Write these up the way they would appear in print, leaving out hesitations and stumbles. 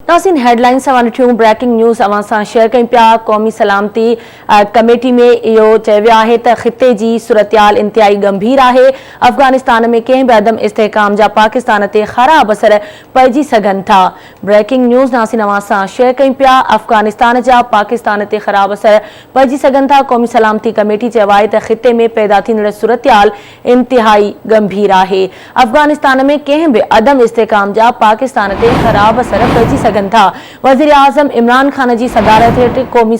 ناظرين head lines اوهان ڏٺيون بريڪنگ نيوز اوهان سان شيئر ڪيون پيا قومي سلامتي ڪميٽي ۾ اهو چيو ويو آهي ته خطي جي صورتحال انتهائي ڳنڀير آهي افغانستان ۾ ڪنهن به عدم استحڪام جا پاڪستان تي خراب اثر پئجي سگهن ٿا بريڪنگ نيوز ناظرين اوهان سان شيئر ڪيون پيا افغانستان جا پاڪستان تي خراب اثر پئجي سگهن ٿا قومي سلامتي ڪميٽي چيو آهي ته خطي ۾ پيدا ٿيندڙ صورتحال انتهائي ڳنڀير آهي، افغانستان ۾ ڪنهن به عدم استحڪام جا پاڪستان تي خراب اثر پئجي سگهن ٿا، وزيراعظم عمران خان جي صدارت هيٺ قومي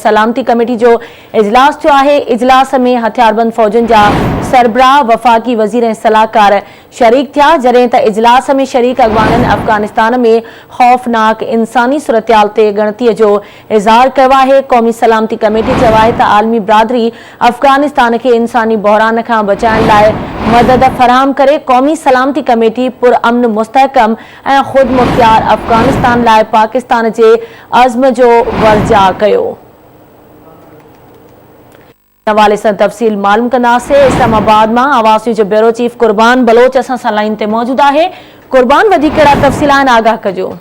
سلامتي ڪميٽي جو اجلاس ٿيو آهي، اجلاس ۾ هٿياربند فوجن جا سربراهه، وفاقي وزير ۽ صلاحڪار شريڪ ٿيا، جڏهن ته اجلاس ۾ شريڪ اڳواڻن افغانستان ۾ خوفناڪ انساني صورتحال تي ڳڻتي جو اظهار ڪيو آهي، قومي سلامتي ڪميٽي چيو آهي ته عالمي برادري افغانستان کي انساني بحران کان بچائڻ لاء مدد فراهم ڪري، قومي سلامتي ڪميٽي پرامن، مستحڪم ۽ خودمختيار افغانستان لاء پاڪستان جي عزم جو ورجاء ڪيو. ان حوالي سان تفصيل معلوم ڪنداسين اسلام آباد مان آواز نيوز جو بيورو چيف قربان بلوچ اسان سان لائين تي موجود آهي قربان وڌيڪ ڪهڙا تفصيل آهن آگاهه ڪجو.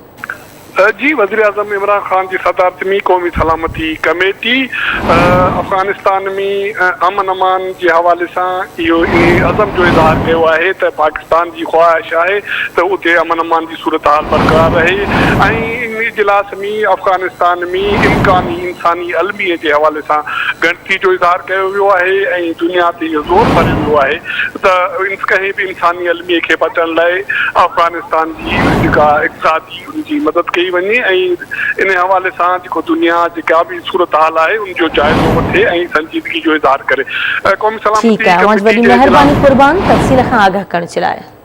جي وزيراعظم عمران خان جي صدارت ۾ قومي سلامتي ڪميٽي افغانستان ۾ امن امان جي حوالي سان اهو انهي عزم جو اظهار ڪيو آهي ته پاڪستان جي خواهش آهي ته اتي امن امان جي صورتحال برقرار رهي ۽ ان اجلاس ۾ افغانستان ۾ امڪاني انساني الميي جي حوالي سان ڳڻتي جو اظهار ڪيو ويو آهي ۽ دنيا تي اهو زور ڀريو ويو آهي ته ڪنهن به انساني الميي کي بچڻ لاء افغانستان جي جيڪا اقتصادي ان جي مدد ڪئي وڃي ۽ ان حوالي سان جيڪو دنيا جيڪا به صورتحال آهي ان جو جائزو وٺي ۽ سنجيدگي جو اظهار ڪري قومي ٺيڪ سلامتي آهي اوهان جي ڪميٽي وڏي جي مهرباني اجلاس قربان تفصيل کان آگاهه ڪرڻ جي لاء.